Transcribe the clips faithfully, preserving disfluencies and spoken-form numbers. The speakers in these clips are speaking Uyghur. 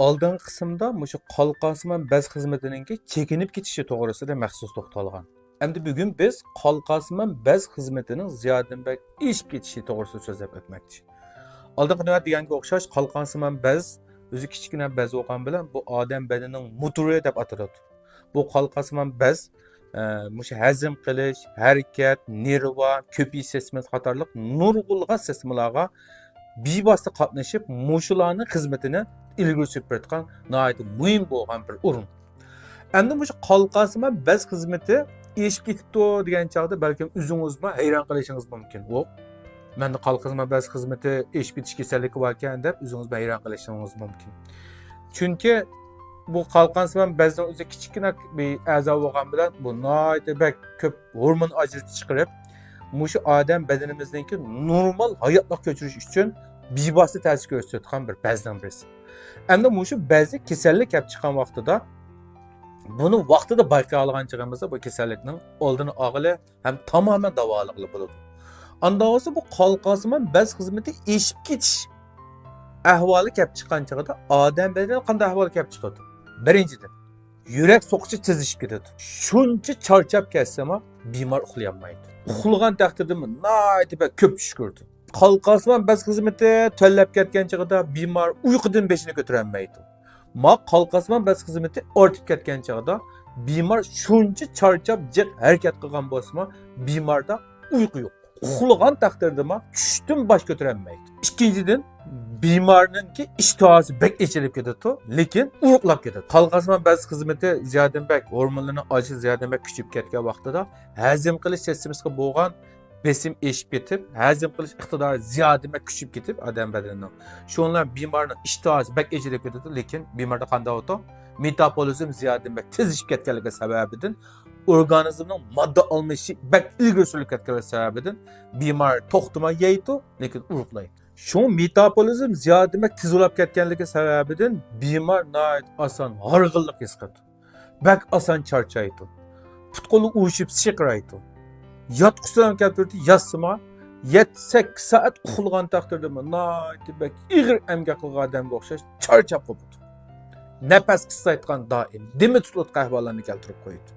ئالدىنقى قىسىمدا مۇشۇ قالقانسىمان بەز خىزمىتىنىڭكى چېكىنىپ كېتىشى توغرىسىدا مەخسۇس توختالغان. ئەمدى بۈگۈن بىز قالقانسىمان بەز خىزمىتىنىڭ زىيادىدىن بەك ئېشىپ كېتىشى توغرىسىدا سۆزلەپ ئۆتمەكچى. ئالدىنقى نۆۋەت دېگەنگە ئوخشاش، قالقانسىمان بەز ئۆزى كىچىككىنە بەز بولغان بىلەن بۇ ئادەم بەدىنىنىڭ موتورى دەپ ئاتىلىدۇ. بۇ قالقانسىمان بەز، ئە، مۇشۇ ھەزىم قىلىش، ھەرىكەت، نېرۋا، كۆپىيىش سىستېمىسى قاتارلىق نۇرغۇنلىغان سىستېمىلارغا بىۋاسىتە قاتنىشىپ، مۇشۇلارنىڭ خىزمىتىنى ئىلگىرى سۈرۈپ بېرىدىغان ناھايىتى مۇھىم بولغان بىر ئورۇن. ئەمدى مۇشۇ قالقانسىمان بەز خىزمىتى ئېشىپ كېتىپتۇ دېگەن چاغدا بەلكىم ئۆزىڭىزمۇ ھەيران قېلىشىڭىز مۇمكىن. ئۇ، مەندە قالقانسىمان بەز خىزمىتى ئېشىپ كېتىش كېسەللىكى باركەن دەپ ئۆزىڭىزمۇ ھەيران قېلىشىڭىز مۇمكىن. چۈنكى بۇ قالقانسىمان بەزنىڭ ئۆزى كىچىككىنە بىر ئەزا بولغان بىلەن بۇ ناھايىتى بەك كۆپ ھورمون ئاجرىتىپ چىقىرىپ، مۇشۇ ئادەم بەدىنىمىزنىڭكى نورمال ھاياتلىق كۆچۈرۈش ئۈچۈن بىۋاسىتە تەسىر كۆرسىتىدىغان بىر بەزنىڭ بىرسى. ئەمدى مۇشۇ بەزى كېسەللىك كەپ چىققان ۋاقتىدا بۇنى ۋاقتىدا بايقىيالىغان چېغىمىزدا بۇ كېسەللىكنىڭ ئالدىنى ئالغىلى ھەم تامامەن داۋالىغىلى بولىدۇ. ئانداق بولسا بۇ قالقانسىمان بەز خىزمىتى ئېشىپ كېتىش ئەھۋالى كەپ چىققان چېغىدا ئادەم بەدىنى قانداق ئەھۋالغا كەپ چىقىدۇ؟ بىرىنچىدىن، يۈرەك سوقۇشى تېزلىشىپ كېتىدۇ. شۇنچە چارچاپ كەتسىمۇ بىمار ئۇخلىيالمايدۇ. ئۇخلىغان تەقدىردىمۇ ناھايىتى بەك كۆپ چۈش كۆرىدۇ. قالقانسىمان بەز خىزمىتى تۆۋەنلەپ كەتكەن چېغىدا بىمار ئۇيقۇدىن بېشىنى كۆتۈرەلمەيدۇ. ما قالقانسىمان بەز خىزمىتى ئارتىپ كەتكەن چېغىدا بىمار شۇنچە چارچاپ جىق ھەرىكەت قىلغان بولسىمۇ بىماردا ئۇيقۇ يوق. ئۇخلىغان تەقدىردىمۇ چۈشتىن باش كۆتۈرەلمەيدۇ. ئىككىنچىدىن، بىمارنىڭكى ئىشتىھاسى بەك ئېچىلىپ كېتىدۇ، لېكىن ئۇرۇقلاپ كېتىدۇ. قالقانسىمان بەز خىزمىتى زىيادىدىن بەك، ھورمونلىرىنىڭ ئاجىشى زىيادىدىن بەك كۈچىيىپ كەتكەن ۋاقتىدا ھەزىم قىلىش سىستېمىسىغا بولغان بېسىم ئېشىپ كېتىپ، ھەزىم قىلىش ئىقتىدارى زىيادىدىن بەك كۈچىيىپ كېتىپ، ئادەم بەدىنىنىڭ. شۇنىڭ بىلەن بىمارنىڭ ئىشتىھاسى بەك ئېچىلىپ كېتىدۇ، لېكىن بىماردا قانداق بولىدۇ؟ مېتابولىزم زىيادىدىن بەك تېزلىشىپ كەتكەنلىكى سەۋەبىدىن، ئورگانىزمنىڭ ماددا ئالمىشىشى بەك ئىلگىرى سۈرۈلۈپ كەتكەنلىكى سەۋەبىدىن، بىمار توختىماي يەيدۇ، لېكىن ئۇرۇقلايدۇ. شۇڭا مېتابولىزم زىيادىدىن بەك تېز بولاپ كەتكەنلىكى سەۋەبىدىن، بىمار ناھايىتى ئاسان ھارغىنلىق ھېس قىلىدۇ. بەك ئاسان چارچايدۇ. پۇت-قولى ئۇۋۇشۇپ سىقىرايدۇ. ياتقۇسىدىن كەلتۈردى، ياتسىمۇ، يەتتە-سەككىز سائەت ئۇخلىغان تەقدىردىمۇ ناھايىتى بەك ئېغىر ئەمگەك قىلغان ئادەمگە ئوخشاش چارچاپ قوپىدۇ. نەپەس قىستايدىغان دائىم، دېمى تۇتۇلۇۋاتقان ئەھۋاللارنى كەلتۈرۈپ قويىدۇ.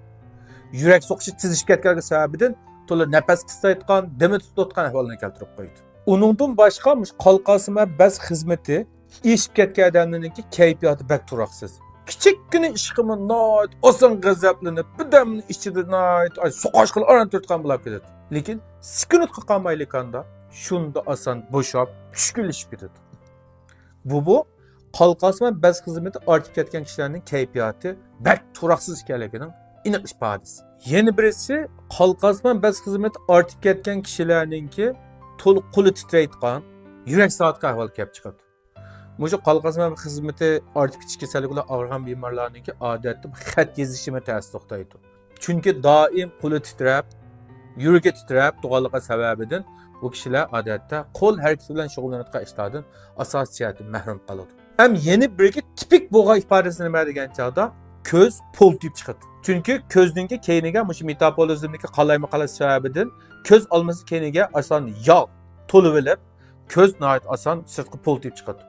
يۈرەك سوقۇشى تېزلىشىپ كەتكەنلىكى سەۋەبىدىن تولا نەپەس قىستايدىغان، دېمى تۇتۇلۇۋاتقان ئەھۋاللارنى كەلتۈرۈپ قويىدۇ. ئۇنىڭدىن باشقا مۇشۇ قالقانسىمان بەز خىزمىتى ئېشىپ كەتكەن ئادەملەرنىڭكى كەيپىياتى بەك تۇراقسىز. كىچىككىنە ئىشقىمۇ ناھايىتى ئاسان غەزەپلىنىپ، بىردەمنىڭ ئىچىدە ناھايىتى سوقاشقىلا ئاران تۇرىدىغان بولاپ كېتىدۇ. لېكىن سېكۇنتقا قالمايلى كاندا شۇنداق ئاسان بوشاپ، چۈشكۈنلىشىپ كېتىدۇ. بۇ، بۇ قالقانسىمان بەز خىزمىتى ئارتىپ كەتكەن كىشىلەرنىڭ كەيپىياتى بەك تۇراقسىز ئىكەنلىكىنىڭ ئېنىق ئىپادىسى. يەنە بىرسى، قالقانسىمان بەز خىزمىتى ئارتىپ كەتكەن كىشىلەرنىڭكى تولا قولى تىترەيدىغان، يۈرەك ساغىدىغان ئەھۋال كەپ چىقىدۇ. مۇشۇ قالقانسىمان خىزمىتى ئارتىپ كېتىش كېسەللىكى بىلەن ئاغرىغان بىمارلارنىڭكى ئادەتتە خەت يېزىشىمۇ تەستە توختايدۇ. چۈنكى دائىم قولى تىترەپ، يۈرىكى تىترەپ تۇرغانلىقى سەۋەبىدىن بۇ كىشىلەر ئادەتتە قول ھەرىكىتى بىلەن شۇغۇللىنىدىغان ئىشلاردىن ئاساسىي جەھەتتىن مەھرۇم قالىدۇ. ھەم يەنە بىرگە تىپىك بولغان ئىپادىسى نېمە دېگەن چاغدا كۆز پولتىيىپ چىقىدۇ. چۈنكى كۆزنىڭكى كەينىگە مۇشۇ مېتابولىزمدىكى قالايمىقانلىق سەۋەبىدىن كۆز ئالمىسى كەينىگە ئاسان ياغ تولۇۋېلىپ، كۆز ناھايىتى ئاسان سىرتقا پولتىيىپ چىقىدۇ.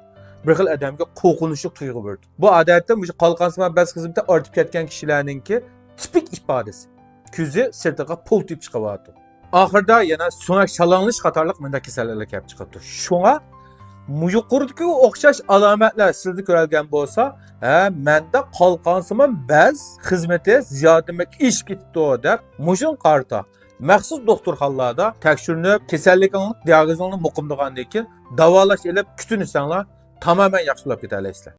بىر خىل ئادەمگە قورقۇنچلۇق تۇيغۇ بېرىدۇ. بۇ ئادەتتە مۇشۇ قالقانسىمان بەز خىزمىتى ئارتىپ كەتكەن كىشىلەرنىڭكى تىپىك ئىپادىسى. كۆزى سىرتىغا پولتىيىپ چىقىۋاتىدۇ. ئاخىرىدا يەنە سۆڭەك شالاڭلىشىش قاتارلىق مۇنداق كېسەللىكلەر كەپ چىقىدۇ. شۇڭا يۇقىرىدىكىگە ئوخشاش ئالامەتلەر سىزدە كۆرۈلگەن بولسا، ھە، مەندە قالقانسىمان بەز خىزمىتى زىيادىدىن ئېشىپ كېتىپتۇ دەپ مۇشۇنىڭغا قارىتا مەخسۇس دوختۇرخانىلاردا تەكشۈرۈنۈپ، كېسەللىكىڭىزنىڭ دىئاگنوزىڭىزنى مۇقىملىغاندىن كېيىن داۋالاش ئېلىپ كۈتۈنۈشسەڭلار، تامامەن ياخشى بولاپ كېتەلەيسىلەر.